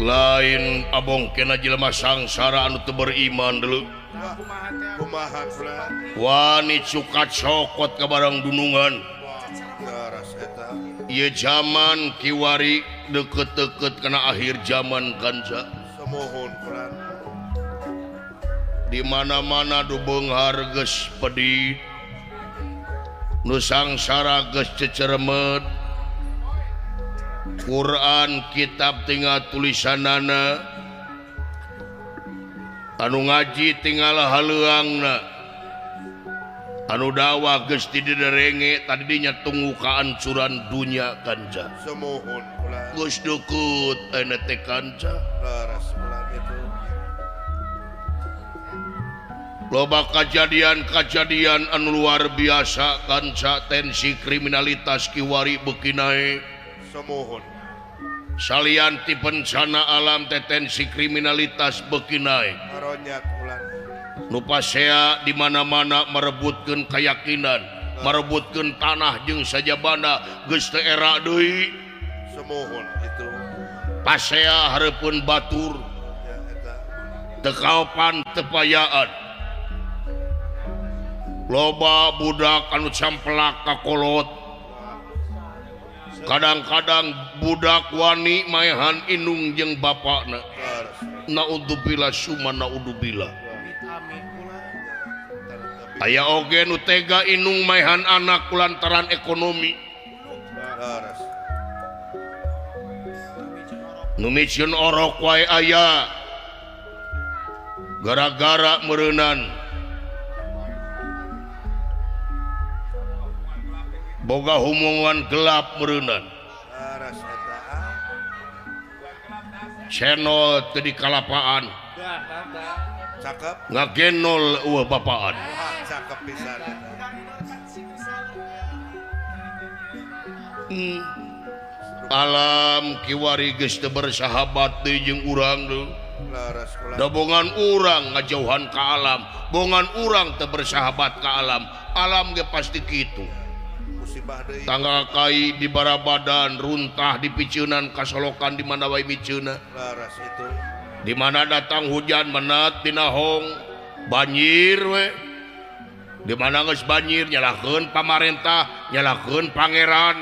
Lain abong kena jelema sangsara anu teu beriman dulu. Kumaha kula? Wani cukat cokot ka barang dunungan. Leres eta. Ieu zaman kiwari deket-deket kana akhir zaman kanca. Sumuhun kula. Di mana-mana du beunghar geus pedit. Nu sangsara geus ceceremet. Quran kitab tinggal tulisanana, anu ngaji tinggal haleuangna, anu dakwah geus diderenge tadinya tunggu kehancuran dunia kanca. Sumuhun kula. Geus deukeut ayeuna teh kanca. Leres kula itu. Loba kajadian-kajadian anu luar biasa kanca, tensi kriminalitas kiwari beuki naek. Sumuhun. Salian ti bencana alam teh tensi kriminalitas beuki naek. Aronyat ulan. Nu pasea di mana-mana merebutkeun keyakinan, merebutkeun tanah jeung sajabana geus teu era deui. Sumuhun itu. Pasea hareupeun batur. Ya, eta. Teu kaopan teu payaan. Loba budak anu campelak ka kolot. Kadang-kadang budak wani maehan indung jeung bapakna. Naudzubillah summa naudzubillah. Aya oge nu tega indung maehan anak kulantaran ekonomi. Nu micieun orok wae aya. Gara-gara meureunan boga hubungan gelap meureunan. Channel teu dikalapaan. Cakep. Ngagenol eueuh bapaan. Cakep pisan eta. Alam kiwari geus teu bersahabat deui jeung urang deui. Leres kula. Da bongan urang ngajauhan ka alam, bongan urang teu bersahabat ka alam. Alam ge pasti kitu. Musibah deui. Tangga kai di barabadan runtah di piceunan kasolokan di mana wae miceuna. Leres itu. Di mana datang hujan menat dinahong banjir we. Di mana geus banjir nyalahkeun pamarentah, nyalahkeun pangeran.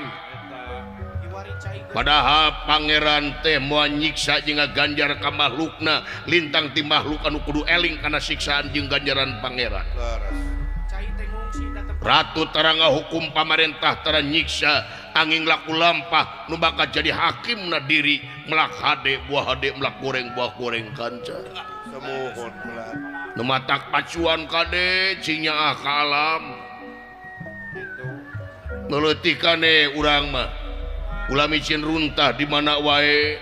Padahal pangeran teh moal nyiksa jeung ngaganjar ka makhlukna, lintang ti makhluk anu kudu eling kana siksaan jeung ganjaran pangeran. Leres. Ratu tara ngahukum pamarentah tara nyiksa angin laku lampah nu bakal jadi hakimna diri melak hade buah hade melak goreng buah goreng kanca. Sumuhun kula. Nu matak pacuan kade cing nyaah ka alam. Nu leutikane urang mah ulah micin runtah di mana wae.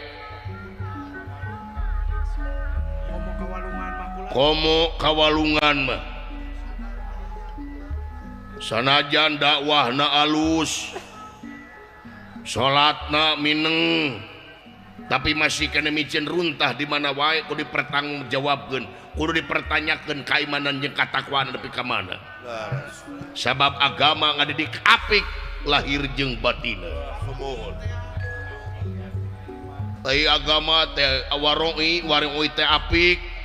Komo kawalungan mah. Sanajan dakwahna alus, salatna mineng, tapi masih kena micin runtah di mana wae kudu dipertanggungjawabkeun, kudu dipertanyakeun kaimanan jeung katakwaan nepi ka mana. Sabab agama ngadidik apik lahir jeung batina. Sumuhun. Ai agama teh waroi, waroi teh apik.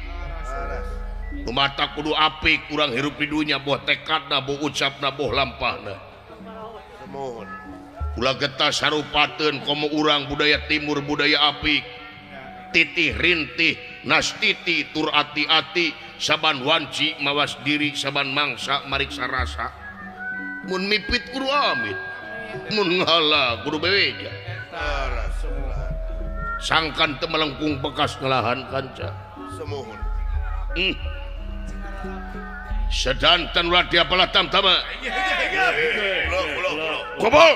Mata kudu apik urang hirup di dunya boh tekadna boh ucapna boh lampahna. Sumuhun. Ulah getah sarupateun komo urang budaya timur budaya apik. Titih rintih nastiti tur ati-ati saban wanci mawas diri saban mangsa mariksa rasa. Mun mipit kudu amit, mun ngalah kudu beweja. Sangkan teu melengkung bekas ngelahan kanca. Sumuhun. Sedanten ulah diapalah tamtama. Kumpul.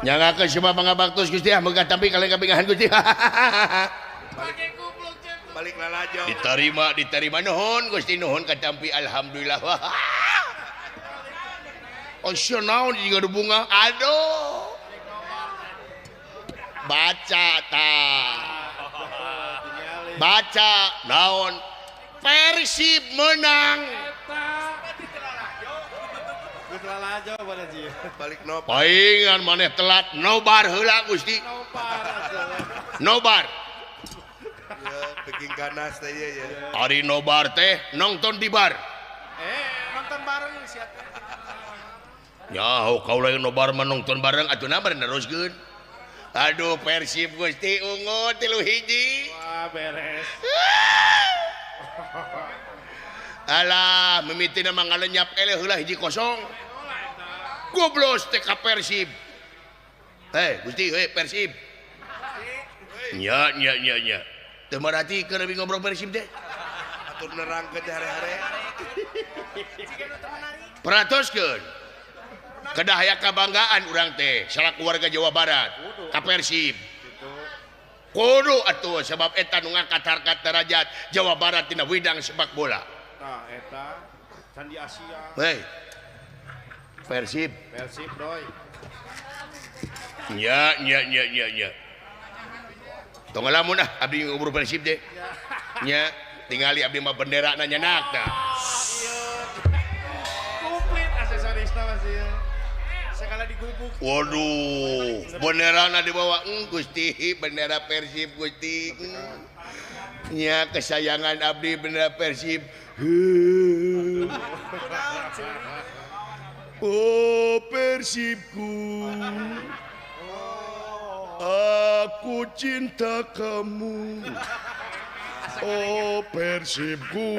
Nyangakeun sebab pangabaktos Gusti ah megah tampi kaleng kapingahan Gusti. Balik lalajo. Diterima, diterima nuhun Gusti nuhun katampi alhamdulillah. Oh sia naon jiga bunga. Aduh. Baca ta. Baca naon Persib menang. Paingan maneh telat nobar heula Gusti. Nobar. Peking ganas teh ieu ya. Ari nobar teh nonton di bar. Nonton bareng sia teh. Nyaho kaula nobar mah nonton bareng atuh na neruskeun. Aduh Persib Gusti ungu 3-1. Wah beres. Alah mimitina mah ngalenyap eleh heula 1-0. Goblos teh ka Persib. Hei Gusti hei Persib. Nya nya nya nya. Teu maratikeun abi ngobrol Persib teh. Atur nerangkeun teh hare-hare. Peratoskeun. Kedah aya kabanggaan urang teh salaku warga Jawa Barat ka Persib. Kudu atuh sebab eta nu ngangkat harkat derajat Jawa Barat dina widang sepak bola. Tah eta candi Asia. Hei. Persib. Persib doi. Nya nya nya nya nya. Tong ngalamun ah abdi ngobrol Persib teh. Nya tingali abdi mah benderana nyanak tah. Komplit aksesorisna masih. Segala digubuk. Waduh, benderana dibawa Gusti, bendera Persib Gusti. Nya kesayangan abdi bendera Persib. Oh Persibku, aku cinta kamu. Oh Persibku.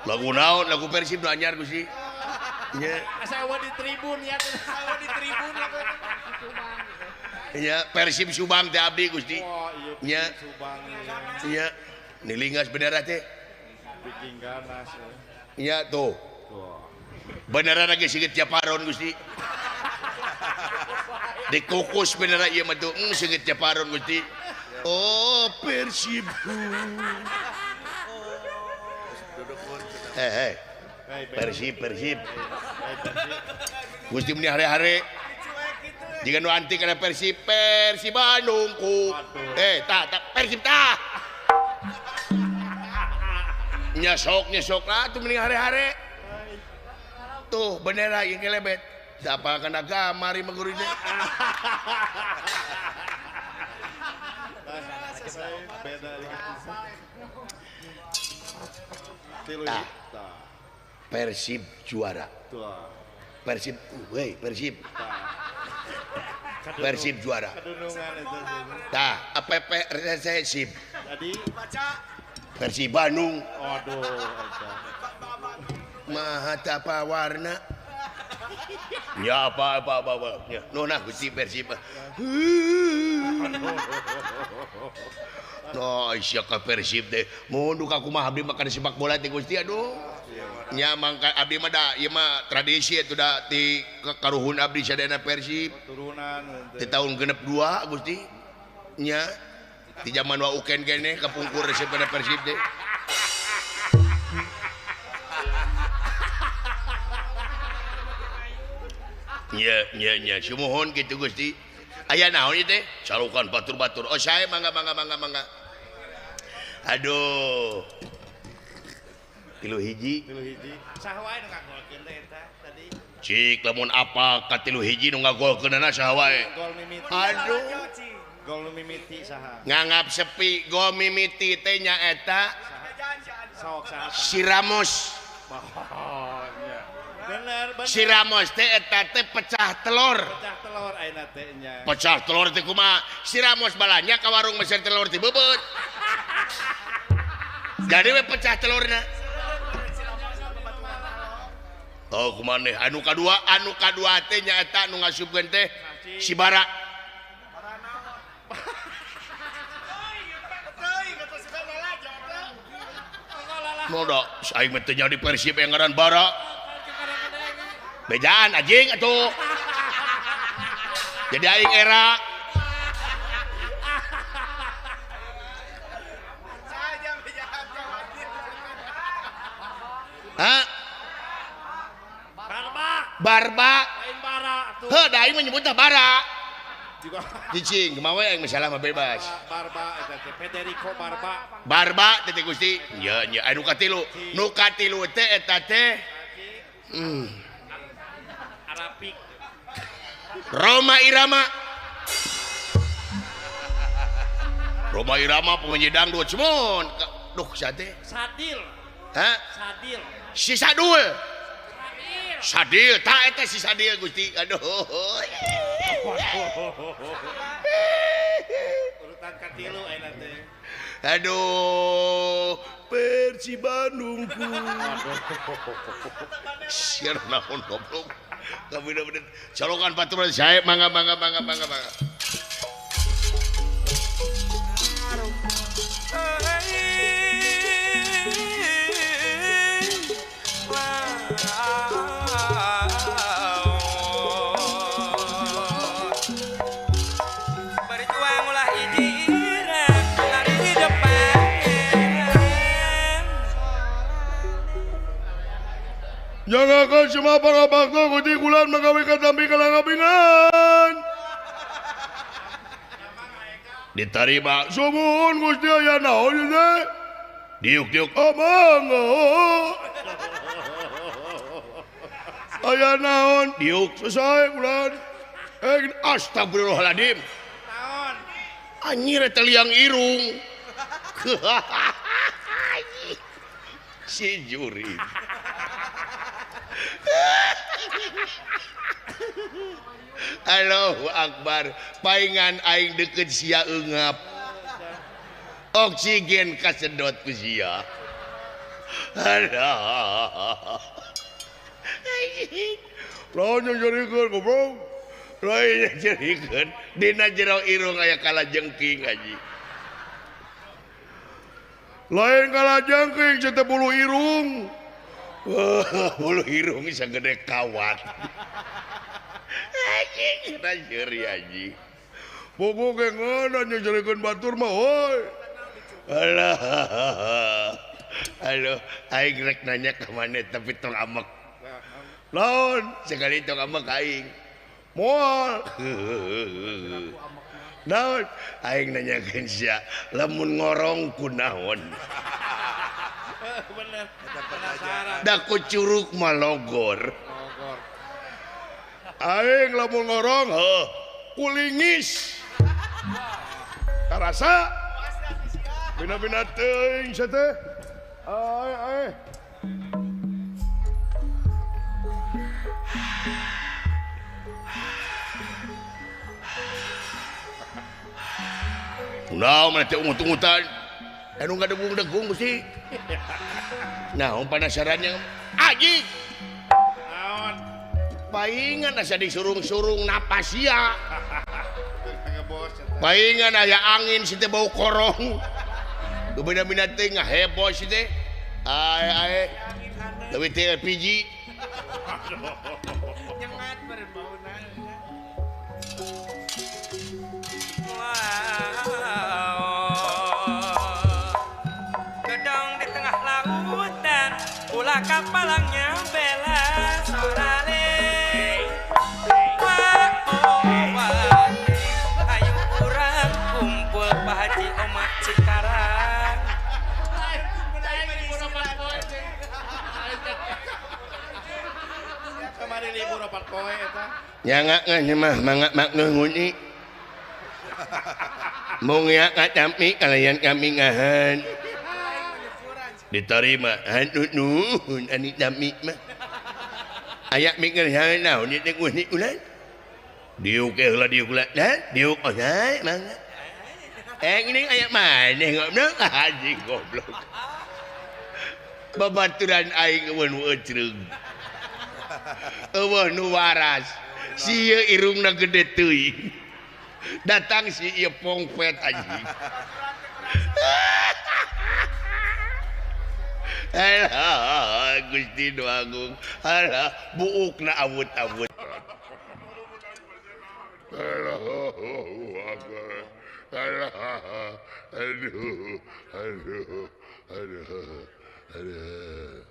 Lagu naon lagu Persib nu anyar Gusti. Nya. Asa di tribun ya, asa di tribun lagu. Nya Persib Subang teh abdi Gusti. Nya. Nya. Nilingas bendera teh. Bikin ganas. Nya tuh. Bendera lagi seungit Japaron Gusti. Dikukus bendera ieu mah tuh seungit Japaron Gusti. Oh Persibku. Hei hei. Persib Persib. Gusti meni hare-hare. Jika nu anti kana Persib, Persib Bandungku. Tah tah Persib tah. Nyesok nyesok lah tuh mending hare-hare. Tuh bendera yang kelebet. Siapa kena gamar mah guru teh. Tah. Persib juara. Persib, wey, Persib. Persib juara. Tah, APP Persib. Persib Bandung. Aduh. Maha tapa warna. Ya apa apa apa apa. Ya, nah Gusti Persib. No, sia ka Persib teh. Mun duka kumaha abdi makan sepak bola teh Gusti aduh. Nya mangka abdi mah da ieu mah tradisi atuh da ti karuhun abdi sadayana Persib. Turunan ti tahun 62 Gusti. Nya di zaman wa uken keneh kapungkur resep kana Persib teh. Nya nya nya sumuhun kitu Gusti. Aya naon ieu teh? Salukan batur-batur. Oh sae mangga mangga mangga mangga. Aduh. 3-1. 3-1. Saha wae nu ngagolkeun teh eta tadi? Cik lamun apa ka 3-1 nu ngagolkeunana saha wae? Gol mimiti. Aduh. Gol mimiti saha? Nganggap sepi gol mimiti teh nya eta. Sok saha? Si Ramos. Oh, nya. Bener, bener. Si Ramos teh eta teh pecah telur. Pecah telur ayeuna teh nya. Pecah telur teh kumaha? Si Ramos balanya ka warung meser telur ti beubeut. Jadi we pecah telurna. Oh kumaneh anu kadua teh nya eta anu ngasupkeun teh si Bara. Noda, aing mah teu jadi Persib yang ngaran Bara. Bejaan anjing atuh. Jadi aing era. Ha? Barba. Barba. Lain bara atuh. Heuh, da aing menyebutna bara. Cicing, kumaha we aing masalah mah bebas. Barba eta teh Federico Barba. Barba teh Gusti. Nya nya anu katilu. Nu katilu teh eta teh Arabik. Roma Irama. Roma Irama penyanyi dangdut semon. Duh sate. Sadil. Hah? Sadil. Si Sadul. Sadil, tak eta si Sadil Gusti. Aduh. Urutan katilu ayeuna teh. Aduh, Persib Bandungku. Siar naon goblok. Kabina-bina colokan paturan saya mangga mangga mangga mangga mangga. Berjuang ulah ijiran lari di depan. Jangankan semua para bakto kuti kulan magawe katampi kalangapingan. Diterima sumuhun Gusti aya naon ieu teh? Diuk-diuk oh mangga. Aya naon? Diuk selesai kulan. Astagfirullahaladzim. Naon? Anjir eta liang irung. Si juri. Allahu Akbar, paingan aing deket sia eungap. Oksigen kasedot ku sia. Alah. Lawan nyerikeun goblok. Lain nyerikeun dina jero irung aya kalajengking haji. Lain kalajengking teh bulu irung. Bulu irung sagede kawat. Anjing kita nyeri anjing. Pokok ge ngeunah nyerikeun batur mah hoi. Alah. Aduh, aing rek nanya ka maneh tapi tong amek. Laon, sekali tong amek aing. Moal. Naon? Aing nanyakeun sia, lamun ngorong ku naon? Bener. Penasaran. Da ku curug mah logor. Logor. Aing lamun ngorong heuh kulingis. Karasa? Bina-bina teuing sia teh. Ae ae. Kunaon maneh teh ungut-ungutan? Anu ngadegung-degung Gusti. Naon panasarannya? Anjing. Naon? Paingan asa disurung-surung napas sia. Ngebos eta. Paingan aya angin si teh bau korong. Beda-beda teh ngaheboh si teh. Ae ae. Leuwih teh LPG. Nyengat berbauna. Gedong di tengah lautan, ulah kapalangnya bela sorale. Wah, oh, wah. Ayo urang kumpul Pak Haji Omak Cikarang. Kamari libur opat poe eta. Nyangak ngan mah mangga makna nguni. Mung ya katampi kalayan kami ngahan. Diterima hatur nuhun ani tami mah. Aya mikir naon ieu teh nguni ulah. Diuk heula diuk lah. Diuk oh mangga. Ini aya maneh goblok anjing goblok. Babaturan aing eueuh nu ecreung. Eueuh nu waras. Sieu irungna gede teuing. Datang si ieu pongpet anjing. Alah Gusti Nu Agung. Alah buukna awut-awut. Allahu Akbar. Alah aduh aduh aduh aduh.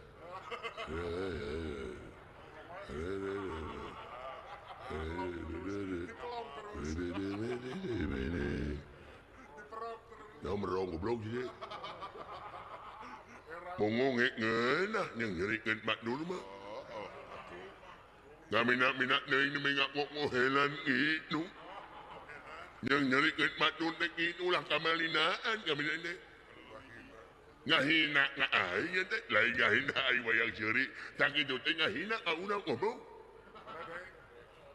Nah, merong goblok sih. Mongongek ngeunah jeung nyerikeun batur mah. Ngamina-mina deui nu ngakok-ngohelan kitu. Jeung nyerikeun batur teh kitu ulah kamalinaan kamina teh. Ngahina ka aing teh, lain ngahina aing wayang seuri, tah kitu teh ngahina ka urang goblok.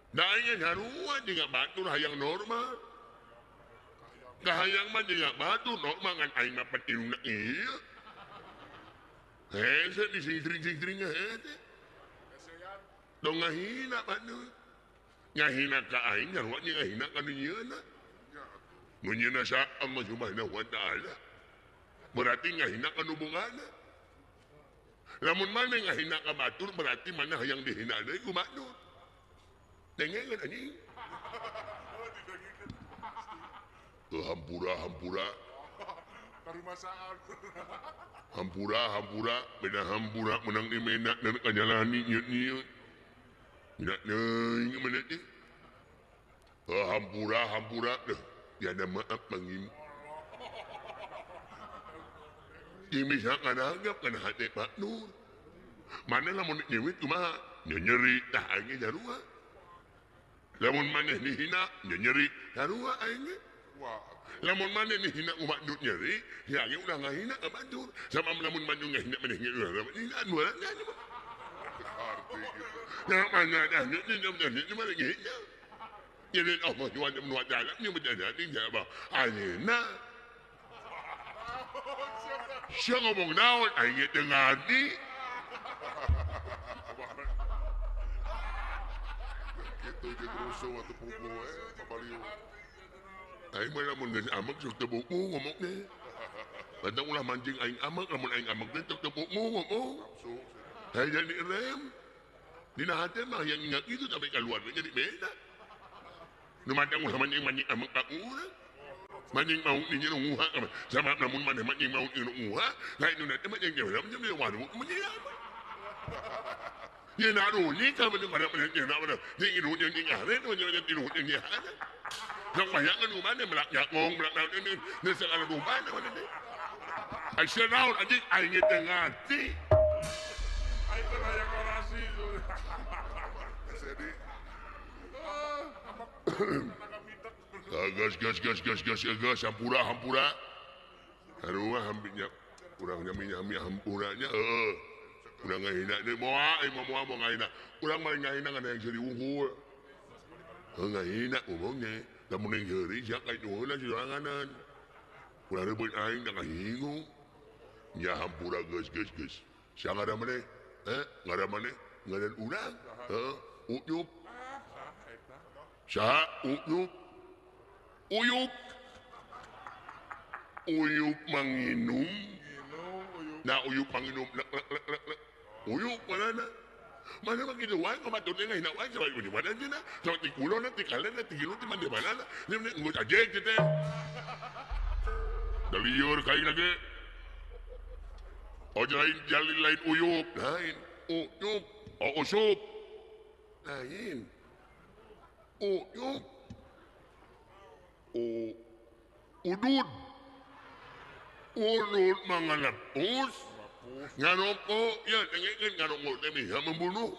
Da aing sarua jeung batur hayang normal. Kahayang mah jeung batur normal ngan aing mah petiruna ieu. Hese di sing-sing-sing hese. Dong ngahina batur. Ngahina ka aing sarua jeung ngahina ka nu nyieunna. Nu nyieunna sa Allah Subhanahu wa taala. Berarti ngahina ka nu bungana. Lamun maneh ngahina ka batur berarti maneh hayang dihina deui ku batur. Dengekeun anjing. Hampura hampura. Hampura hampura beda hampura menang di menak dan kajalani nyeut-nyeut. Minak deui mana teh. Hampura hampura deh. Tiada maaf mangim. Bisa karanggap kana hate Pak Nur. Mana lamun nyewit kumaha? Nyeri tah aing jarua. Lamun maneh dihina nyeri sarua aing. Lamun maneh dihina ku batur nyeri, ya aing ulah ngahina ka batur. Sama lamun batur ngahina maneh ulah ngahina dua nya. Nah, mana dah ni ni mana ngahina. Jadi Allah Subhanahu wa taala ni berjadi jawab. Ayeuna sia ngomong naon aing teu ngarti. Kitu jeung rusuh atuh puguh we pabaliu. Aing mah lamun geus amek sok teu buku ngomong teh. Batang ulah mancing aing amek lamun aing amek teh teu buku ngomong. Hayang jadi rem. Dina hate mah yang ingat itu tapi kaluar we jadi beda. Nu matang ulah mancing-mancing amek ka urang. Mancing mau ni nu nguha sama lamun maneh mancing mau nu nguha, lain nu teh mancing jauh jauh waduh mancing apa. Ye naruni ka mana mana mana mana jeung nu jeung ngare nu jeung nu jeung ngare. Sok bayangan ku maneh melak ngong melak naon ini nu sagala rupa mana teh. Ai naon anjing aing teu ngarti. Aing teh hayang orasi. Jadi gas gas gas gas gas gas hampura hampura. Haruah hampirnya urang nyami-nyami hampuranya heeh. Urang ngahina deui moal ieu mah moal ngahina. Urang mah ngahina ngan hayang seuri unggul. Heuh ngahina ngomongnya. Lamun yang seuri sia ka nuhunna soranganan. Ulah reubeut aing da ngahingu. Nya hampura geus geus geus. Sia ngaran maneh? Heh, ngaran maneh? Ngaran urang. Heuh, Uyup. Saha Uyup? Uyup. Uyup manginum. Nah uyup manginum lek lek lek lek lek. Uyup mana? Mana mah kitu wae kumaha teh ngahina wae sampai di mana cenah? Sampai di kulon ti kalen ti gilu ti mana mana. Ini ngut ajeg teh. Da lieur ka aing lagi. Oh lain jalin lain uyup, lain uyup, oh usup. Lain. Uyup. Udud. Udud mangalepus. Ngarokok ya dengekeun ngarokok teh bisa membunuh.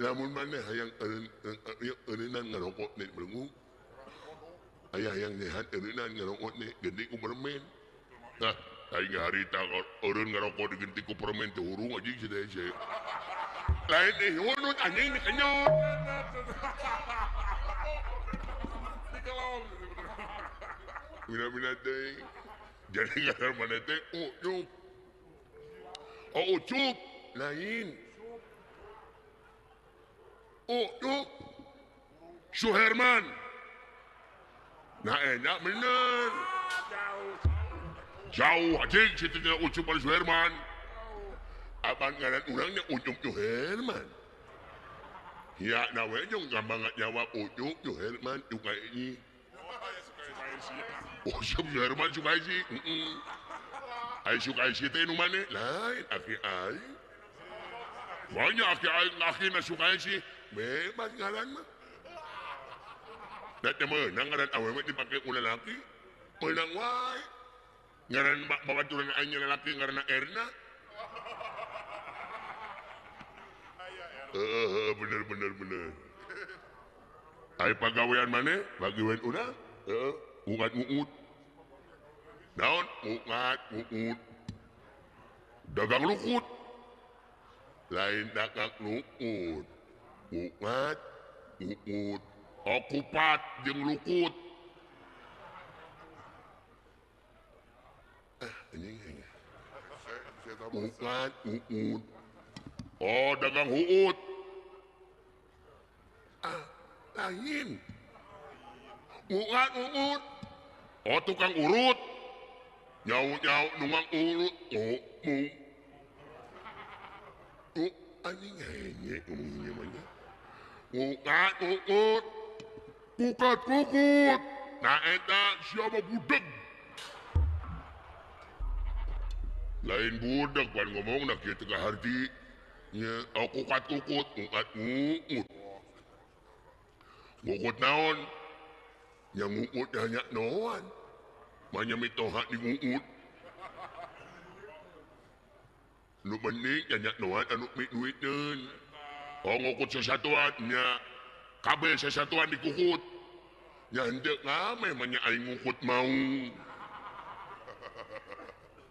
Lamun maneh hayang eureunnan ngarokok teh beungu. Aya hayang sehat eureunnan ngarokok teh gede ku permen. Tah aing harita eureun ngarokok digenti ku permen teh hurung anjing sadaya. Lain teh hunut anjing dikenyot. Mina-mina teh jadi ngaran maneh teh Uyup. Oh Ucup lain. Uyup Suherman. Nah enak bener. Jauh anjing situ nya Ucup ari Suherman. Abang ngaran urangnya Ucup Suherman. Ya na we jong gampang jawab Ucup Suherman suka ini. Oh siap Herman Sukaisi. Heeh. Ai Sukaisi teh nu mane? Lain aki aing. Banyak aki aing akina Sukaisi. Bebas ngaran mah. Da teh meunang ngaran awewe dipake ku lalaki. Meunang wae. Ngaran babaturan aing lalaki ngaranna Erna. Heeh, bener bener bener. Ai pagawean maneh? Pagawean urang? Heeh, ungat-ungut. Naon? Ungat, ungut. Dagang lukut. Lain dagang lukut. Ungat, ungut. Okupat jeung lukut. Ah, anjing. Ungat, ungut. Oh, dagang huut. Ah, lain. Ungat, ungut. Oh, tukang urut. Nyau-nyau nungang urut. Oh, mung. Oh, anjing henge ngomongnya mah. Ungat, ungut. Kukat, kukut. Nah, eta siapa budeg? Lain budeg pan ngomong nah kieu teu kaharti. Nya, oh kukat kukut, ungat ungut. Ngukut naon? Yang ngukut hanya noan. Manya mitoha di ngungut. Nu penting hanya noan anu duiteun. Oh ngukut sesatuan nya. Kabeh sesatuan dikukut. Nya henteu ngameh manya aing ngukut mau.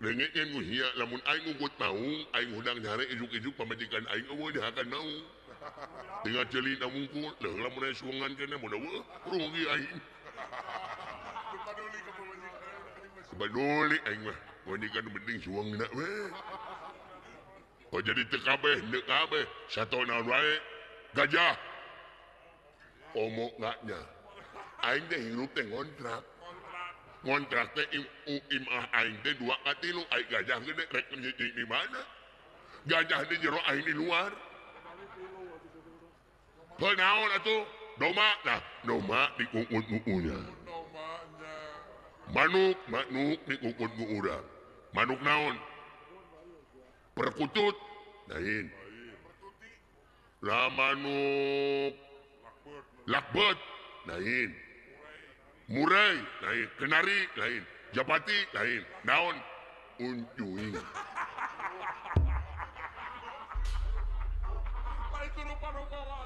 Dengekeun ku hia lamun aing ngukut mau, aing hudang nyare ijuk-ijuk pamajikan aing eueuh dihakan mau. Tinggal ceuli na mungkul, leuh lamun aya suangan keneh mun eueuh rugi aing. Peduli aing mah, pamajikan penting suangna we. Oh jadi teu kabeh, henteu kabeh, sato naon wae, gajah. Omong nya. Aing teh hirup teh ngontrak. Ngontrak teh imah aing teh 2 ka 3, aing gajah gede rek di mana? Gajah di jero aing di luar. Heuh naon atuh? Doma, nah doma dikugut-gugunya. Manuk, manuk dikugut ku urang. Manuk naon? Perkutut, lain. Lah manuk lakbet, lain. Murai, lain. Kenari, lain. Japati, lain. Naon? Uncuing.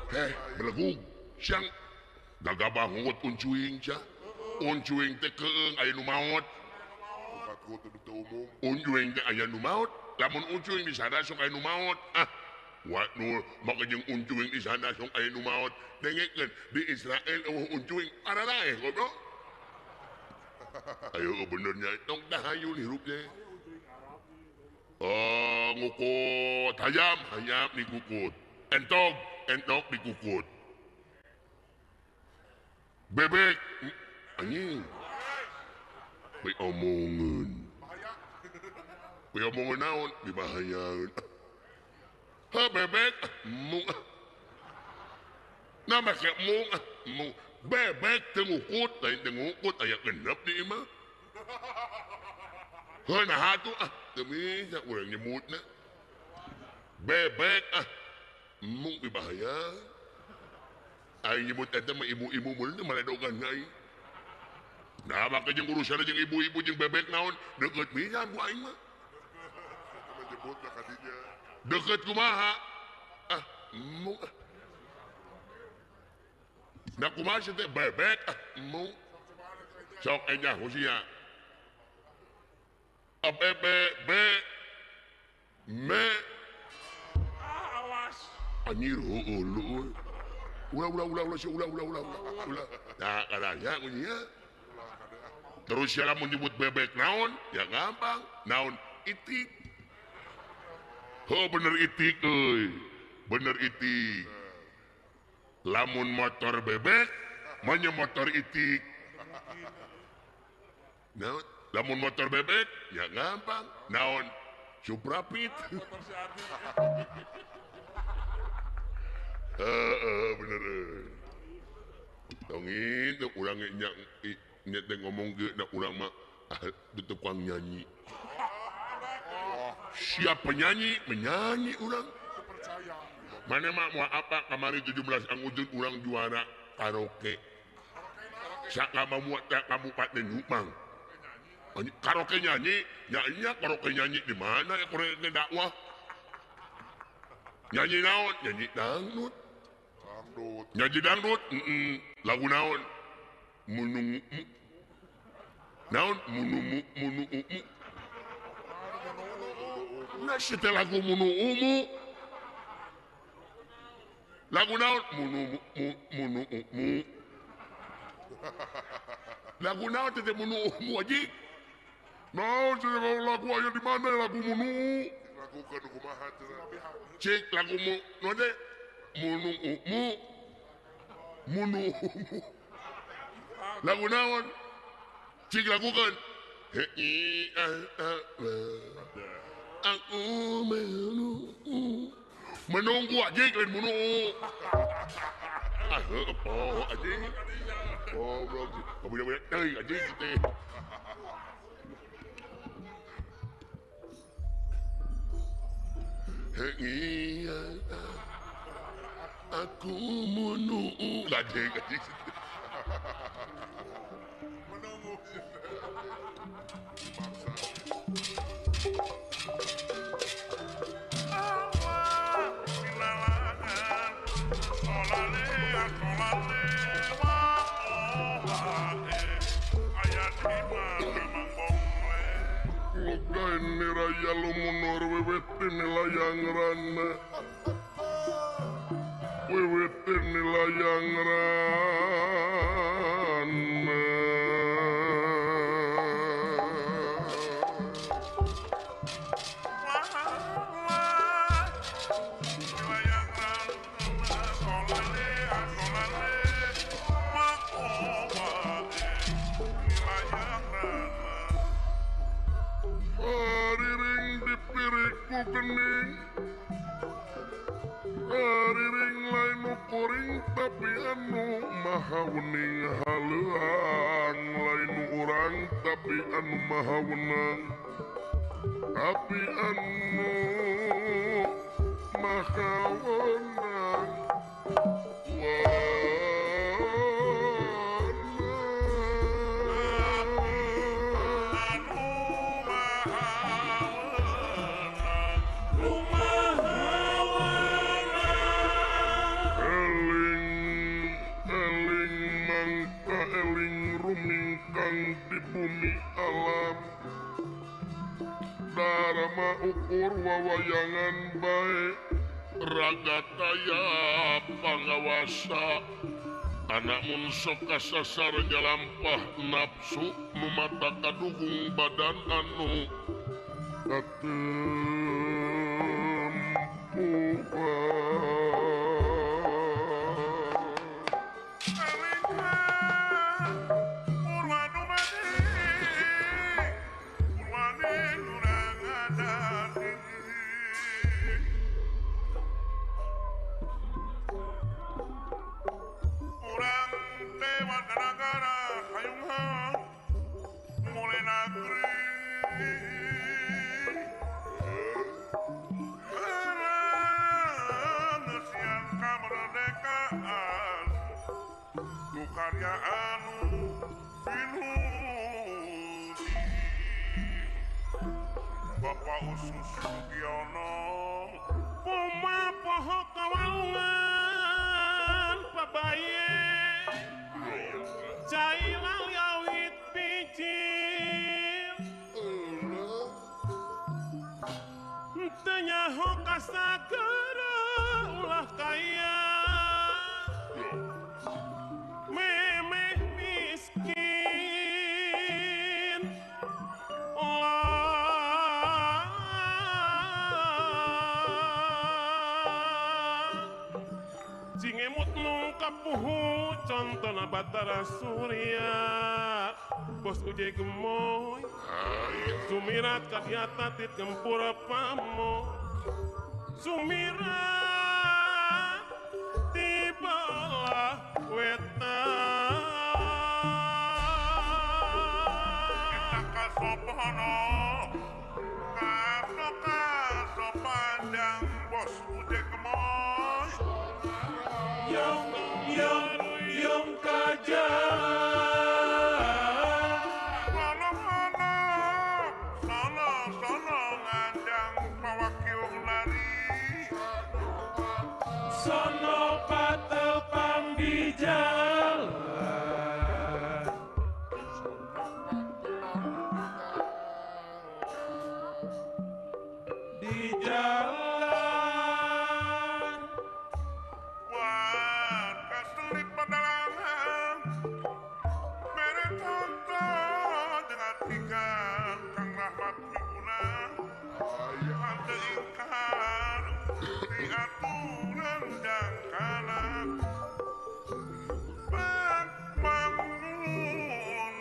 Heh, belegug. Siang gagabah ngungut uncuing sia. Uncuing teh keung aya nu maot. Uncuing teh aya nu maot. Lamun uncuing di sana sok aya nu maot. Ah, wa nu maka jeung uncuing di sana sok aya nu maot. Dengekeun di Israel eueuh uncuing araraeh goblok. Ayo benernya tong dahayu hirup teh. Oh, ngukut hayam, hayam dikukut. Entog, entok dikukut. Bebek, anjing. Bae omongeun. Bae omongeun naon? Dibahayaeun. Ha bebek, mung. Nah make mung, mung. Bebek teu ngukut, lain teu ngukut aya genep di imah. Heuh naha atuh ah, teu bisa urang nyebutna. Bebek ah, mung dibahaya. Aing nyebut eta mah ibu-ibu mun teh maledogan aing. Nah maka jeung urusan jeung ibu-ibu jeung bebek naon deukeut pisan ku aing mah. Deukeut kumaha? Ah, mung. Nah kumaha sih teh bebek ah, mung. Sok enyah usia. A B B B M. Ah, awas. Anjir heueuh lu. Ulah ulah ulah ulah ulah ulah ulah ulah. Nah kadanya kunyinya. Terus ya lamun nyebut bebek naon? Ya gampang. Naon? Itik. Oh bener itik euy. Bener itik. Lamun motor bebek, manya motor itik. Naon? Lamun motor bebek, ya gampang. Naon? Suprapit. Bener. Tong itu urang Nya teh ngomong ge da urang mah tukang nyanyi. Siap penyanyi, menyanyi urang. Mana mah mau apa kamari 17 Agustus urang juara karaoke. Sakama muat kabupaten Subang. Karaoke nyanyi, nyanyinya karaoke nyanyi di mana ya karaoke dakwah? Nyanyi naon? Nyanyi dangdut. Dangdut. Nyanyi dangdut, lagu naon? Munung naon? Munu munu umu. Nah, situ lagu munu umu. Lagu naon? Munu munu umu. Lagu naon teh munu umu aja? Naon teh lagu aya di mana lagu munu? Lagu ke kumaha teh? Cik lagu mu naon teh? Munu umu. Munu umu. Lagu naon? Cik lagukeun. Hei aku menunggu. Menunggu aja lain munu. Ah oh aja. Oh bro, kamu teuing aja teh. Hei aku menunggu aja aja. Menunggu. Raya lumunur wiwit layang rana wiwit layang rana kening ariring lain kuring tapi anu maha wening haleuang lain urang tapi anu maha wenang tapi anu maha wenang. Di bumi alam darama ukur wawayangan bae raga kaya pangawasa anak mun sok kasasar jalampah nafsu nu mata kaduhung badan anu katempuhan. Bapak Usus Sugiono Puma poho kawalungan pabaye cai lawit bijil teu nyaho kasagara ulah kaya memeh miskin Cingemut nu kapuhu contona Batara Surya bos uje gemoy sumirat kadiata tit gempura pamo sumirat di belah wetan. Sono Kaso kaso pandang bos uje gemoy Yong yong yong kaja Sono sono sono sono ngandang pawakil lari Sono patepang di jalan Di jalan Wah, kaselip pedalangan mere tonton dengan ikan Kang Rahmat Miguna Ante ingkar di aturan dan kanan bangunan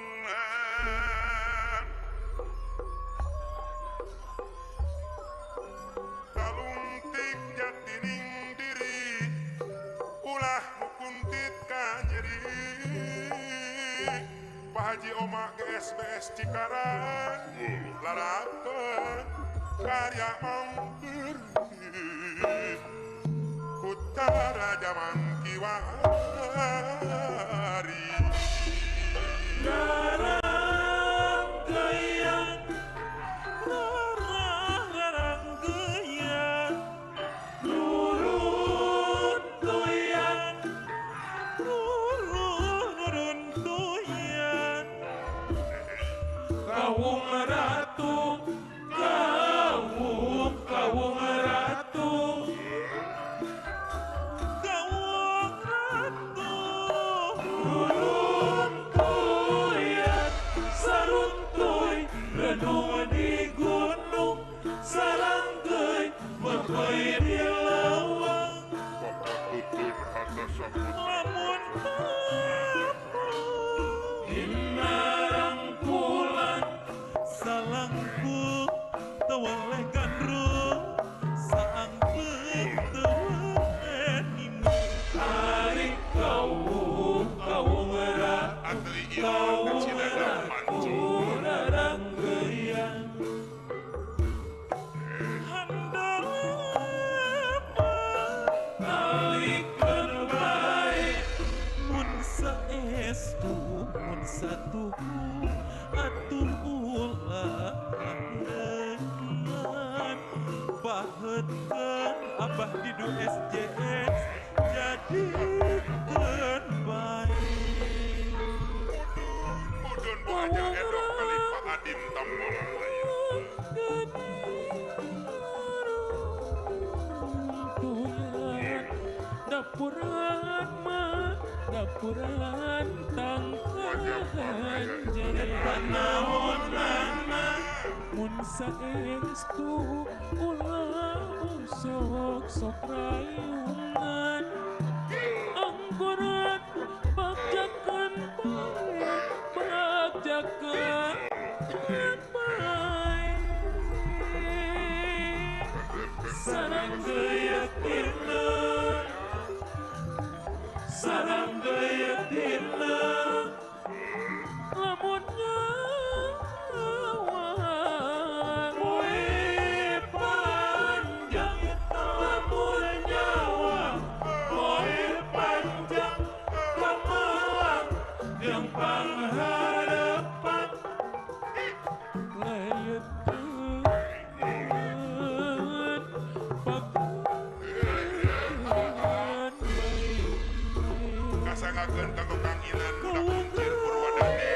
Kalungtik jatining diri ulah mukuntit ka nyeri Pak Haji Oma GSBS Cikarang larapan karya mangkeri kutara zaman kiwari Rarangkeyan rarangkeyan nurun toyan nurun toyan Kawung ratu kawung kawung ratu kawung ratu nurun toyan saruntuy renung di gunung sarangkeuy mepeuy di lawang Bapak Tutun Hatta Saputra lamun dina rangkulan salangku teweleh gandrung saangkeun teu nimu Ari kawung kawung ratu Atuh ieu Cidadam mancung rarangkeyan Alikeun bae mun saestu mun satuhu atuh ulah lahireun baheutkeun abah didu SJS jadikeun bae Mudun Bu Haja Edoh kali Pak Adim Tambolang lain. Dapuran mah dapuran tangkahan naonana mun saestu ulah sok sok rayungan angguran bagjakeun bae bagjakeun bae sarang geyatina sarang geyatina lamun nyawa poe panjang lamun nyawa poe panjang kamelang jeung pangharapan layeutkeun pakeun Kasangakeun kanggo Kang Inan budak kuncir Purwadadi.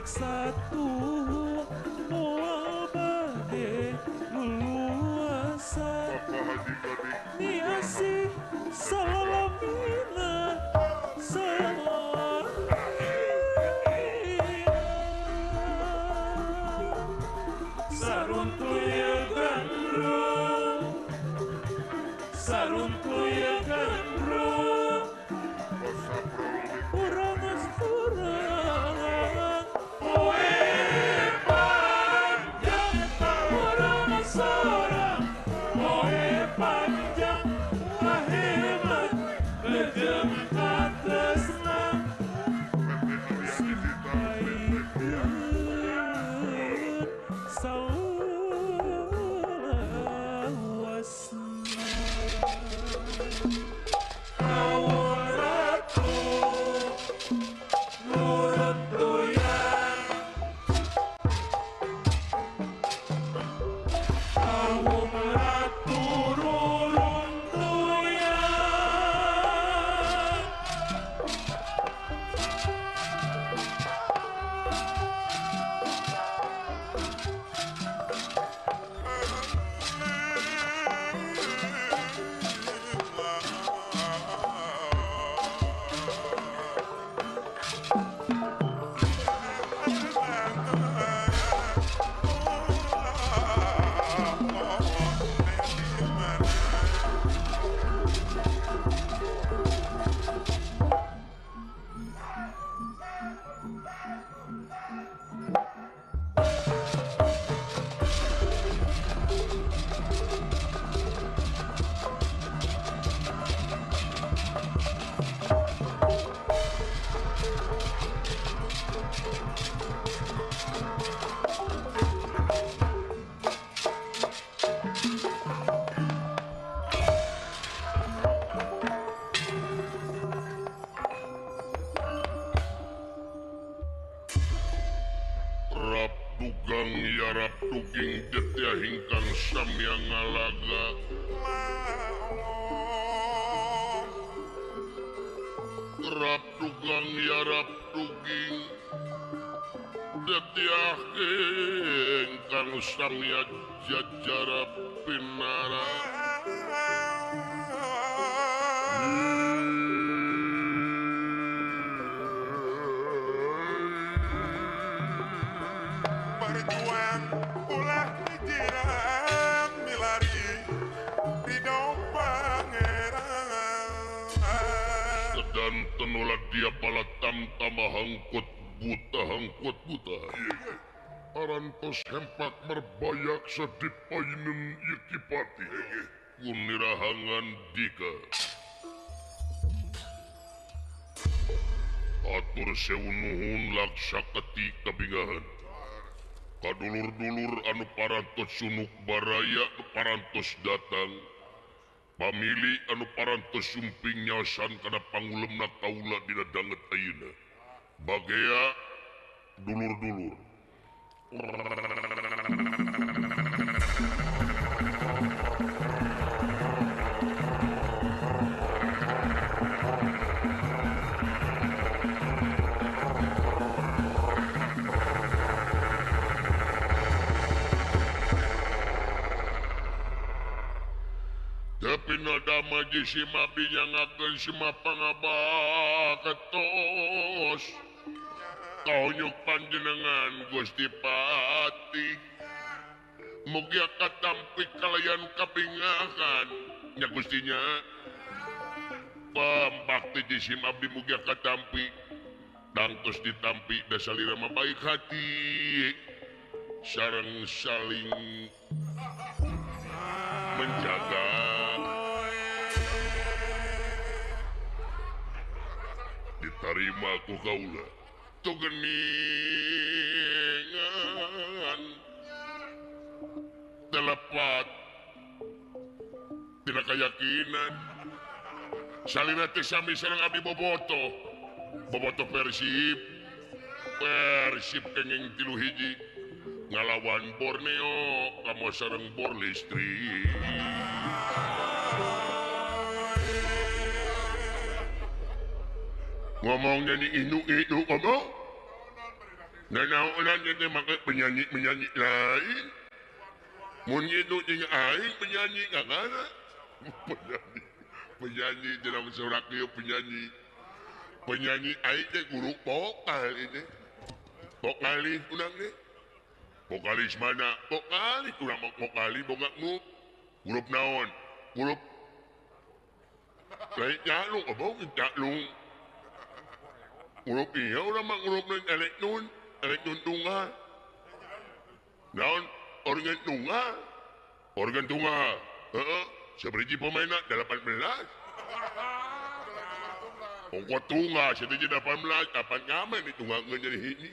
Satu moal bade luluasan Bapak Haji Godik Niasi salamina. Kawung ratu ruruntuyan Kawung ratu ruruntuyan Rap dugang yarap duging detya hingkang samya ngalaga Rap dugang yarap duging detya hingkang samya jajara pinara Berjuang ulah pikiran milari ridho pangeran Sedan tenola dia pala tamtama hangkut buta Arantos hempak merbayak sedipayinen Yekipati Kunirahangan dika Atur sewu nuhun laksaketi kabingahan Kadulur-dulur anu parantos sunuk baraya anu parantos datang Pamili anu parantos sumping nyaosan kana pangulemna kaula dina danget ayeuna Bagea dulur-dulur Tapi nada maji sima binyangakeun sima pangabaketos Kaonyuk panjenengan Gusti Pati Mugia katampi kalayan kabingahan nya Gustinya Pambakti jisim abdi mugia katampi Tangtos ditampi dasalira mah baik hati Sareng saling menjaga Diterima ku kaula tu geningan telepat tina keyakinan salina teh sami sareng abdi bobotoh bobotoh Persib Persib kenging 3-1 ngalawan Borneo kamu sareng bor listrik ngomong nyanyi inu inu ngomong nanaonan teh make penyanyi penyanyi lain mun itu jeung aing penyanyi kakana penyanyi penyanyi dalam surak ieu penyanyi penyanyi aing teh guru vokal ini vokalis urang teh vokalis mana vokalis urang mah vokalis boga grup grup naon grup lain jalung abong jalung grup ieu urang mah grup lain elektron elektron tunggal naon organ tunggal heeh sabriji pemainna 18 ongko tunggal sabriji 18 kapan ngamen ditunggalkeun jadi hiji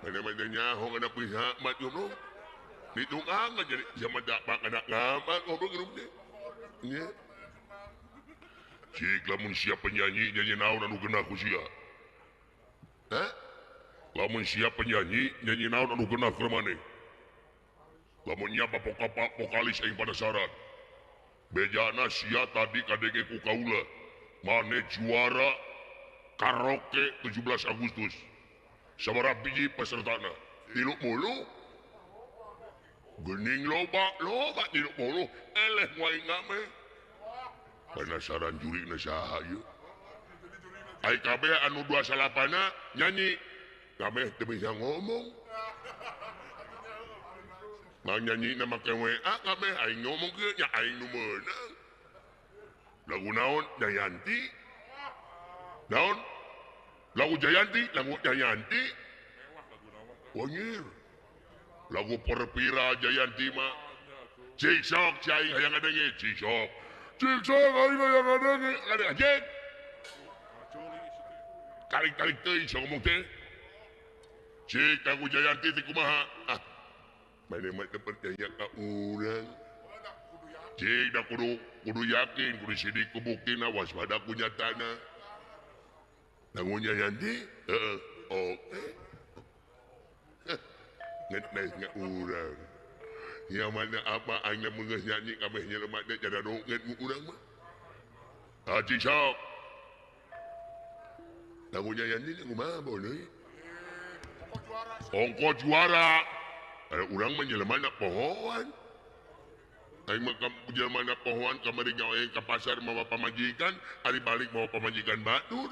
mana-mana nyaho kana pihak mat goblok ditunggalkeun jadi zaman dapat kana ngaman goblok grup teh nya Cik lamun sia penyanyi nyanyi naon anu genah ku sia. Hah? Lamun sia penyanyi nyanyi naon anu genah keur maneh. Lamun nya vokalis aing penasaran. Bejana sia tadi kadenge ku kaula. Maneh juara karaoke 17 Agustus. Sabaraha biji pesertana? 30. Gening loba, loba 30. Eleh wae ngame. Penasaran jurina saha ieu? Ai kabeh anu 29-na nyanyi. Kabeh teu bisa ngomong. Mang nyanyina make WA kabeh aing ngomong kieu nya aing nu meunang. Lagu naon? Jayanti. Naon? Lagu Jayanti, lagu Jayanti. Wanyir. Lagu Perpira Jayanti mah. Cik sok cai hayang ngadenge, cik sok. Cik sok aing hayang ngadenge, ngadenge. Tarik-tarik teuing sok ngomong teh. Cik lagu Jayanti teh kumaha? Ah. Maneh mah teu percaya ka urang. Cik da kudu yakin, kudu sidik ku buktina waspada ku nyatana. Lagu Jayanti? Heeh. Oke. Ngetes nya urang. Ya mana apa aing lamun geus nyanyi kabeh nyelemat teh cada dongeng ku urang mah. Ah cik sok. Lagu Jayanti teh kumaha boleh? Ongko juara. Urang mah jelema na pohoan. Aing mah jelema na pohoan kamari gawe ka pasar mawa pamajikan, ari balik mawa pamajikan batur.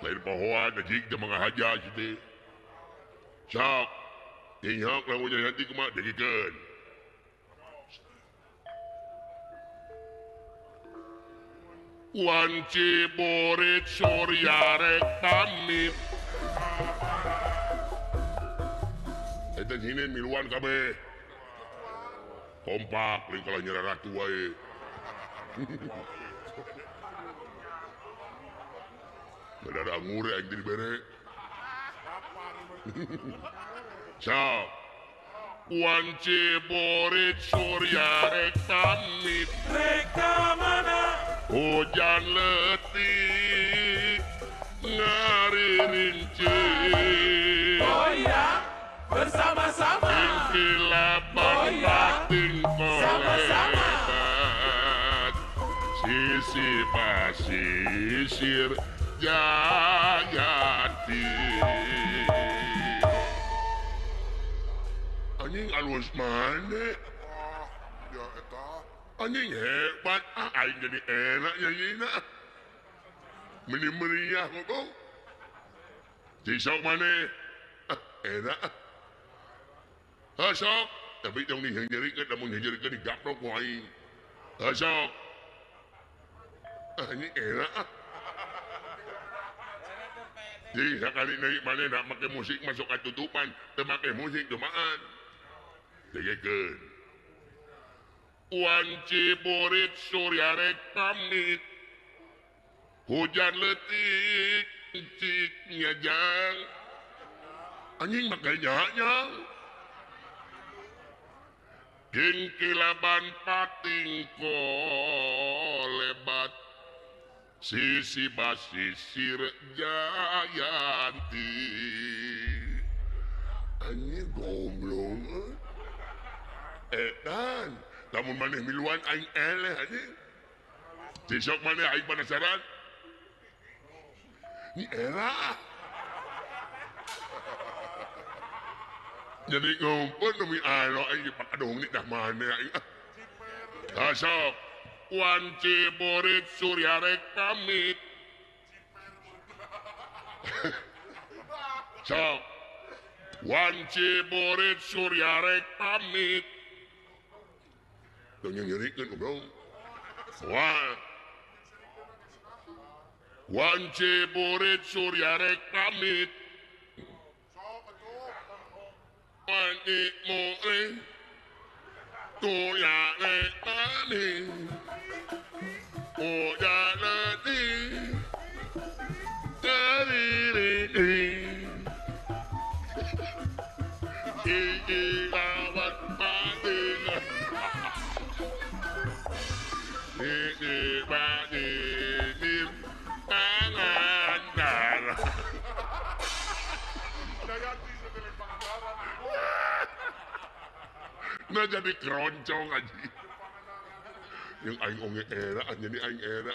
Lain pohoan jig teh mangahaja teh. Sok. Ingat lagu Jayanti kumaha degikeun. Wanci borit surya rek pamit. Eta hine miluan kabeh. Kompak lain kalah nyera ratu wae. Badar anggur aing teh dibere. Sok. Wanci borit surya rek pamit. Rek ka mana? Hujan letik ngaririnci. Goyang bersama-sama. Inkilaban batin kolebat. Sisi pasisir Jayanti. Anjing alus mana? Anjing hebat, ah, aing jadi enak nyanyina. Meni meriah ngomong. Cisok maneh, ah, enak. Ah, sok, tapi tong dihenjerikeun, lamun dihenjerikeun digaplok ku aing. Ah, sok. Ah, anjing enak ah. Jadi sakali deui maneh nak make musik masuk ka tutupan, teu make musik dumaan. Dengekeun. Wanci borit surya rek pamit. Hujan letik cik nyajang. Anjing make nyanyang. Kingkilaban pating kolebat. Sisi basisir Jayanti. Anjing goblok. Edan, lamun maneh miluan aing eleh anjing. Cisok maneh aing penasaran. Ni era. Jadi ngumpul demi alo aing dipakadong ni dah maneh aing. Ah sok. Wanci borit surya rek pamit. Sok. Wanci borit surya rek pamit. Tong nyerikeun goblok. Wah. Wanci borit surya rek pamit. Wanci borit surya rek pamit. Hujan letik dari iki lawan pating. Iki bani Nah jadi keroncong aja. Yang aing onge era, jadi aing era.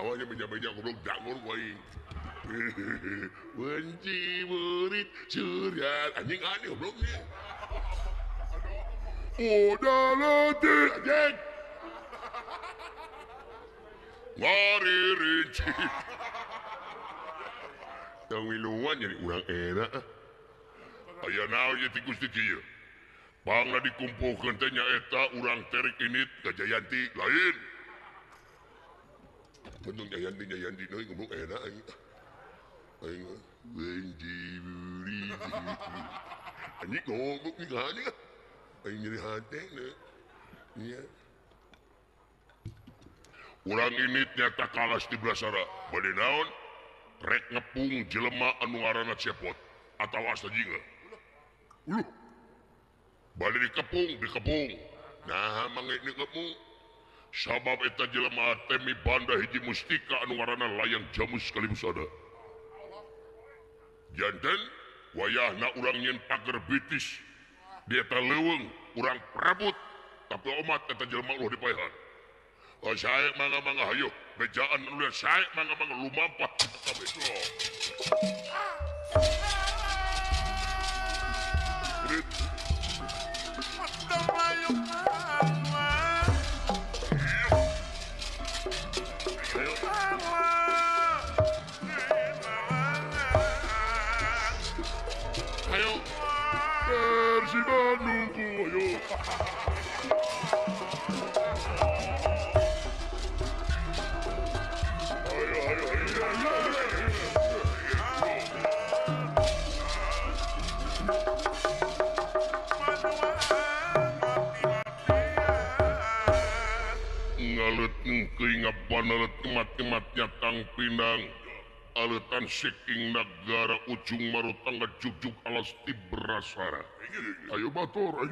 Awalnya beja-beja goblok dangur aing. Benci murid surya anjing aneh gobloknya. Udah letih anjing. Mari rinci. Tong miluan jadi urang era. Aya naon ieu ti Gusti kieu? Pangna dikumpulkeun teh nyaeta urang terik init ka Jayanti lain. Untung Jayanti Jayanti deui goblok era aing. Aing benci murid. Anjing goblok anjing. Aing nyeri hate nya. Urang init nyata kalas di Brasara. Bade naon? Rek ngepung jelema anu ngaranna Cepot atawa Asta Jingga. Uluh. Bade dikepung, dikepung. Nah, mangga dikepung. Sabab eta jelema teh mibanda hiji mustika anu ngaranna Layang Jamus Kalimusada. Janten wayahna urang nyeun pager bitis. Di eta leuweung urang perebut, tapi omat eta jelema ulah dipaehan. Oh sae mangga-mangga hayo bejaan anu sae mangga-mangga lumampah kabeh. Ayo. Persib Bandungku ayo. Ngabanelet kemat-kematnya tang pinang aletan siking negara ujung marutangga jugjug alas di Brasara. Ayo batur.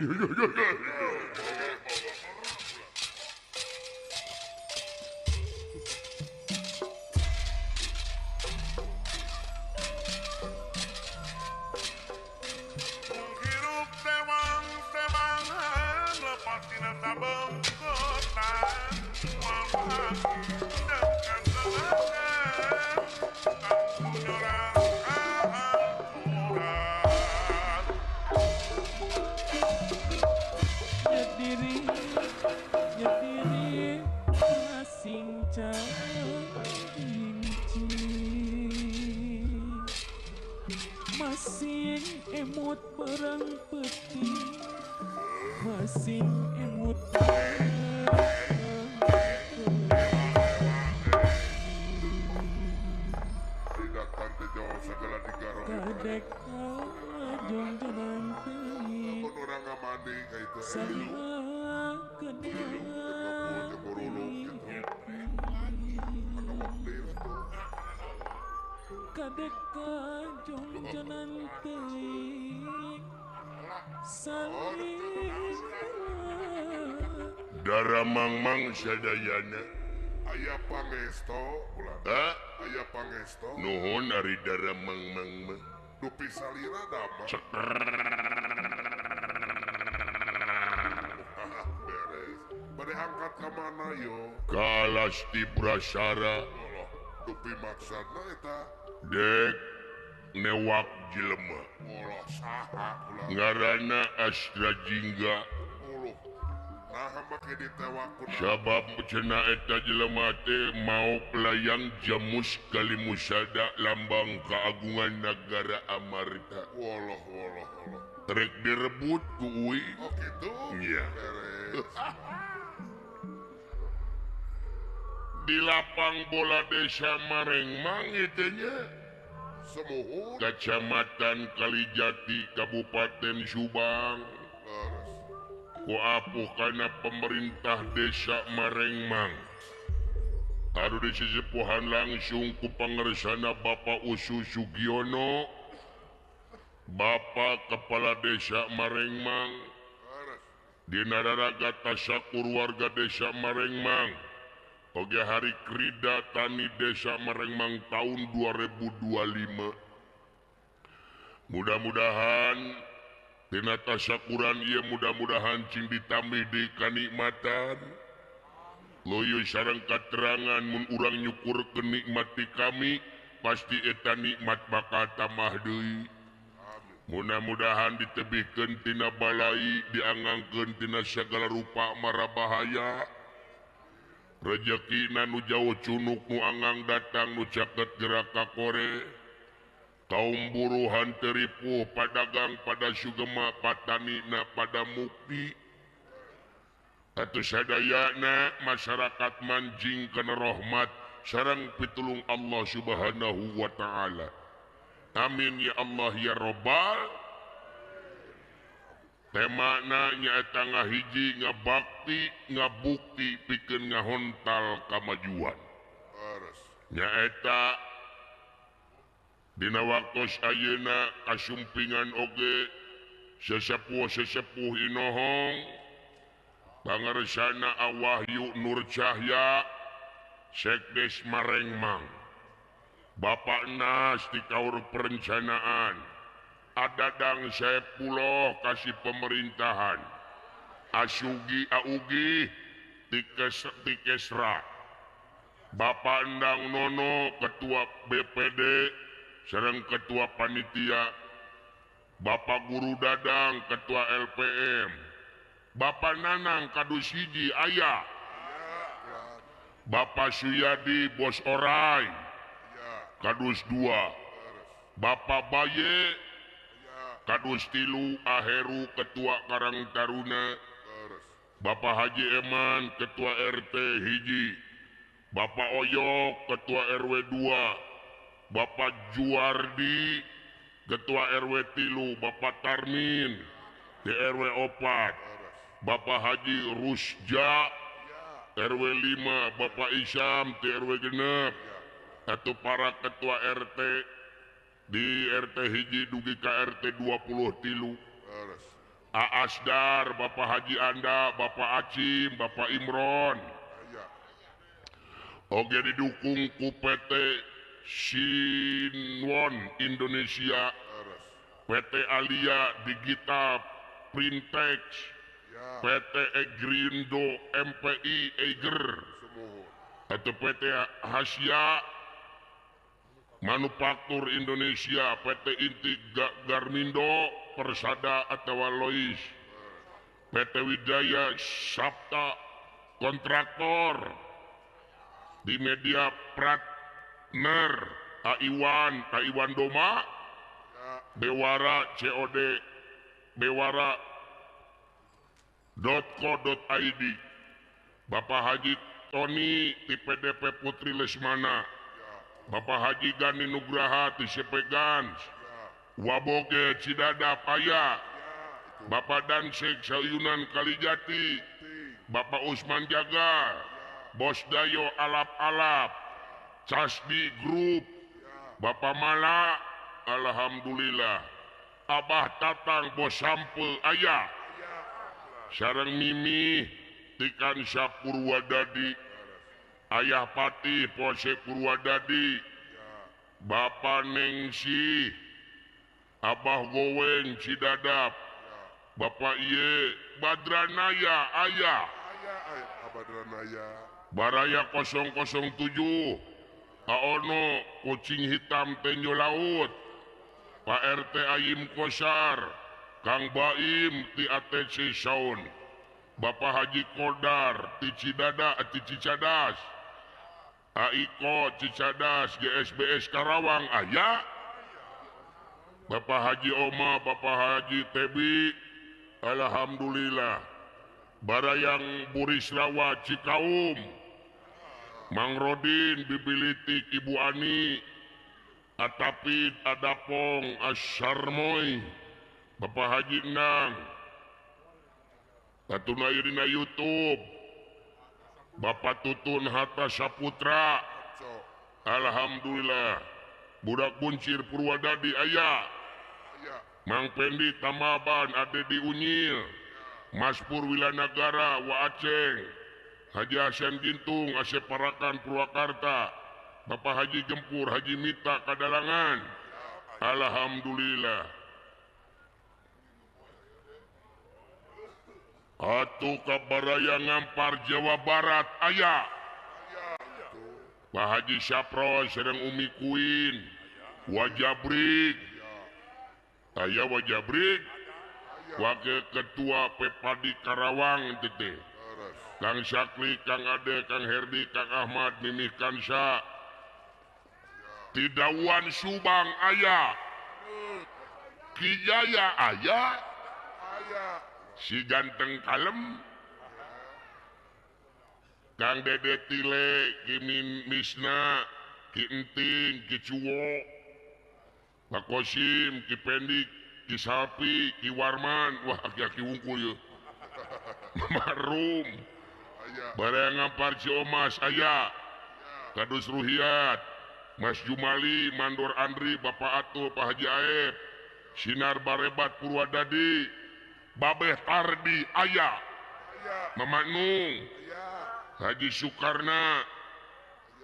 Hirup tewang-tewangan lepas tina sabeng kota. Nyediri masing cainci masing emut barang peti masing emut kadek jongjonan teuing salila kadek jongjonan teuing salila Dara mangmang sadayana aya pangesto ulah aya pangesto nuhun ari dara mangmang mah dupi salira dama beres bade angkat ka mana yo kalas di Brasara dupi maksudna eta dek newak jelema ulah saha ulah ngaranna Astra Jingga uluh nah make ditewak sabab cenah eta jelema teh maok Layang Jamus Kalimusada lambang keagungan negara Amarta. Wallah wallah wallah rek direbut ku uing. Oh kitu iya beres. Di lapang bola desa Marengmang ieu nya Semuhun Kecamatan Kalijati Kabupaten Subang. Ku apuh kana pemerintah desa Marengmang. Anu disesepuhan langsung ku pangersana Bapak Usu Sugiono, Bapak Kepala Desa Marengmang. Dina raraga tasakur warga desa Marengmang. Oge hari Krida Tani Desa Marengmang tahun 2025. Mudah-mudahan Tina tasyakuran ieu mudah-mudahan cing ditambih deui kanikmatan. Luyuh sareng katerangan mun urang nyukurkeun nikmat ti kami pasti eta nikmat bakal tambah deui. Mudah-mudahan ditebihkeun tina balai, diangangkeun tina sagala rupa mara bahaya. Rejekina nu jauh cunuk nu angang datang nu caket gerak ka kore. Kaum buruhan teu ripuh, padagang pada sugema, patanina pada mukti. Atuh sadayana masyarakat manjing kana rahmat sareng pitulung Allah Subhanahu wa taala. Amin ya Allah ya Robbal. Temana nyaeta ngahiji ngabakti ngabukti pikeun ngahontal kamajuan. Nyaeta dina waktos ayeuna kasumpingan oge sesepuh-sesepuh inohong pangarsana Wahyu Nur Cahya Sekdes Marengmang, Bapak Nas di Kaur Perencanaan, Adadang Saepuloh kasih pemerintahan, Asugi Augi Tikesra, Bapak Endang Nono Ketua BPD sareng Ketua Panitia, Bapak Guru Dadang Ketua LPM, Bapak Nanang Kadus hiji aya, Bapak Suyadi Bos Orai Kadus 2, Bapak Baye Kadus 3 Aheru Ketua Karang Taruna, Bapak Haji Eman Ketua RT hiji, Bapak Oyok Ketua RW 2, Bapak Juardi Ketua RW 3, Bapak Tarmin di RW 4, Bapak Haji Rusja RW 5, Bapak Isam di RW 6, atau para ketua RT di RT hiji dugi ka RT 23, Aasdar, Bapak Haji Anda, Bapak Acim, Bapak Imron. Oge didukung ku PT Sinwon Indonesia, PT Alia Digital Printex, PT Egrindo MPI Eiger, atau PT Hasya Manufaktur Indonesia, PT Inti Garmindo Persada atau Lois, PT Wijaya Sabta Kontraktor, di Media Partner Taiwan, Taiwan Doma, Bewara COD, Bewara.co.id, Bapak Haji Tony di PDP Putri Lesmana, Bapak Haji Gani Nugraha di CP Gans, Waboge Cidadap aya, Bapak Dansek Sayunan Kalijati, Bapak Usman Jaga, Bos Dayo Alap-Alap, Casdi Group, Bapak Mala, alhamdulillah, Abah Tatang Bos Sampe aya, sareng Mimi Tikansa Purwadadi, Ayah Patih Pose Purwadadi, Bapak Nengsi, Abah Goweng Cidadap, Bapak Iye Badranaya ayah, Baraya 007, Aono Kucing Hitam Tenjo Laut, Pak RT Ayim Kosar, Kang Baim ti ATC Sound, Bapak Haji Kodar ti Cidada ti Cicadas, Aiko Cicadas GSBS Karawang aya, Bapak Haji Oma, Bapak Haji Tebi, alhamdulillah, Barayang Burisrawa Cikaum, Mang Rodin Bibilitik Ibu Ani, Atapit Adapong Asyarmoy, Bapak Haji Nang, Tatuna Irina YouTube, Bapak Tutun Hatta Saputra, alhamdulillah, Budak Buncir Purwadadi aya, Mang Pendi Tamaban Ade di Unyil, Mas Pur Wilanagara Wa Aceng, Haji Hasan Gintung Asep Parakan Purwakarta, Bapak Haji Gempur Haji Mita Kadalangan, alhamdulillah. Atuh kabaraya Ngampar Jawa Barat aya Pak Haji Sapro sareng Umi Kuin Wajabrik aya Wajabrik Wakil Ketua Pepadi Karawang teh Kang Syakli, Kang Ade, Kang Herdi, Kang Ahmad, Mimih Kansa Tidauan Subang aya Kijaya aya si ganteng kalem Kang Dede Tile, Ki Misna, Ki Enting, Ki Cuwo, Pak Kosim, Ki Pendik, Ki Sapi, Ki Warman, wah aki-aki wungkul ya. Marum, barang Ngampar Ciomas aya, Kadus Ruhiat, Mas Jumali, Mandor Andri, Bapak Atul, Pak Haji Aep, Sinar Barebat Purwadadi, Babeh Tardi aya, Mama Nung, Haji Sukarna,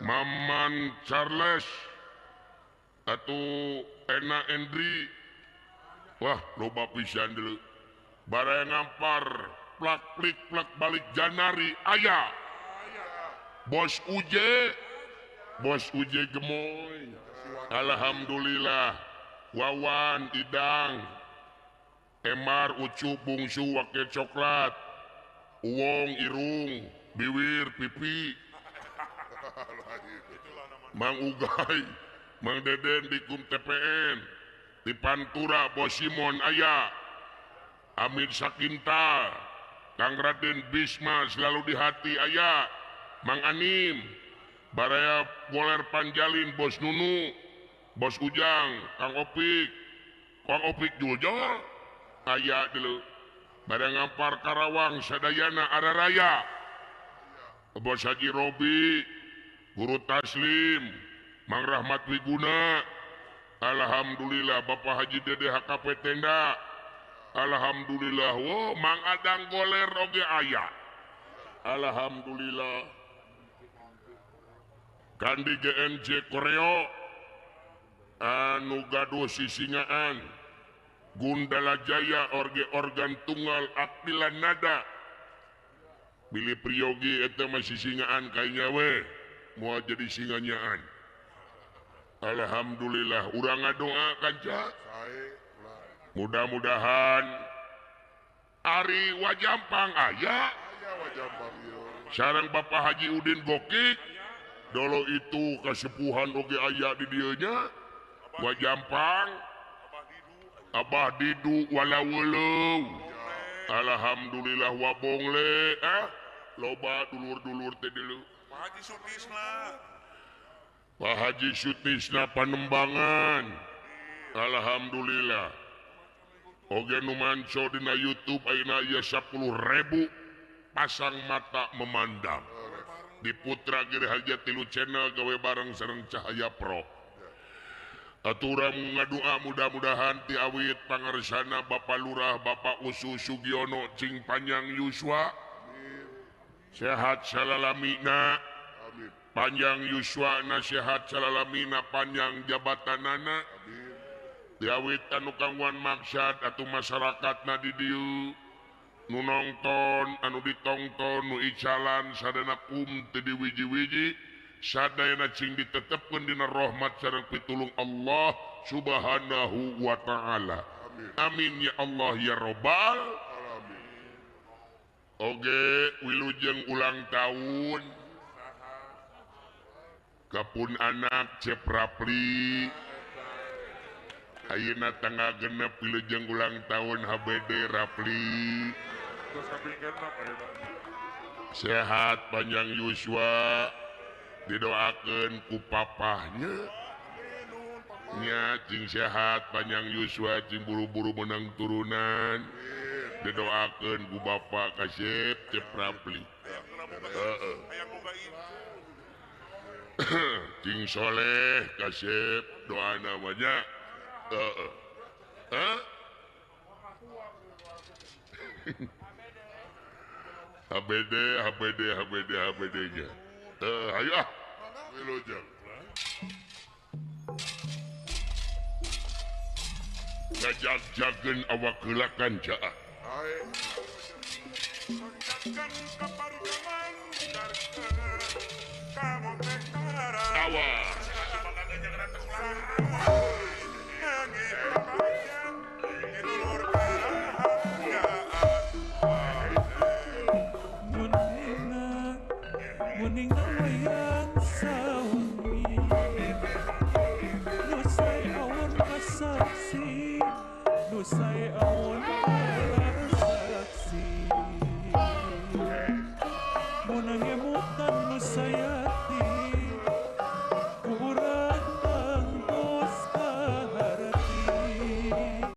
Maman Charles, atau Ena Endri, wah loba pisan dulu. Barang Ngampar, plak plik plak balik Janari aya, Bos Uje, Bos Uje gemoy, alhamdulillah, Wawan Idang, Emar Ucu Bungsu Wakil Coklat, Uwong Irung, Biwir Pipi, Mang Ugai, Mang Deden Dikum TPN, di Pantura Bos Simon aya, Amir Sakinta, Kang Raden Bisma selalu di hati aya, Mang Anim, Baraya Boler Panjalin Bos Nunu, Bos Ujang, Kang Opik, Kang Opik Juljol aya dulu. Barang Ngampar Karawang Sadayana Araraya, Bos Haji Robi, Guru Taslim, Mang Rahmat Wiguna, alhamdulillah Bapak Haji Dede HKP Tenda, alhamdulillah, wo Mang Adang Goler oge aya, alhamdulillah. Kandi GNJ Koreo anu gaduh sisingaan Gundala Jaya orge organ tunggal Aktilan Nada Billy Priyogi eta mah sisingaan kayaknya we moal jadi singanyaan. Alhamdulillah urang ngadoa kanca mudah-mudahan Ari Wajampang aya sareng Bapak Haji Udin Gokik dolo itu kasepuhan oge aya di dieu nya Wajampang Abah Didu walaweleu alhamdulillah wabongle loba dulur-dulur teh dulu Pak Haji Sutisna, Pak Haji Sutisna Panembangan alhamdulillah oge nu manco dina YouTube ayeuna aya 10.000 pasang mata memandang di Putra Giri Harja Tilu Channel gawe bareng sareng Cahaya Pro. Aturan ngadua mudah-mudahan ti awit pangarsana Bapak Lurah Bapak Usu Sugiono cing panjang yuswa sehat salalamina panjang yuswa na sehat salalamina panjang jabatanana ti awit anu kangguan maksad atau masyarakatna di dieu nu nongton anu ditongton nu icalan sadana kum teu diwiji-wiji sadayana cing ditetepkeun dina rahmat sareng pitulung Allah Subhanahu wa ta'ala. Amin ya Allah ya robbal alamin. Oge wilujeng ulang tahun kapun anak Cep Rapli ayeuna tanggal 6 wilujeng ulang tahun HBD Rapli sehat panjang yuswa didoakeun ku papahnya nya cing sehat panjang yuswa cing buru-buru menang turunan didoakeun ku bapak kasep Cep Rapli cing soleh kasep doa namanya HBD HBD HBD HBD nya ayo ah wilujeng ngajag-jageun awak heula kanca. Awas. Muning wayang sawi Nusai awon kasaksi Nusai awon kasaksi Munang emutan nusaya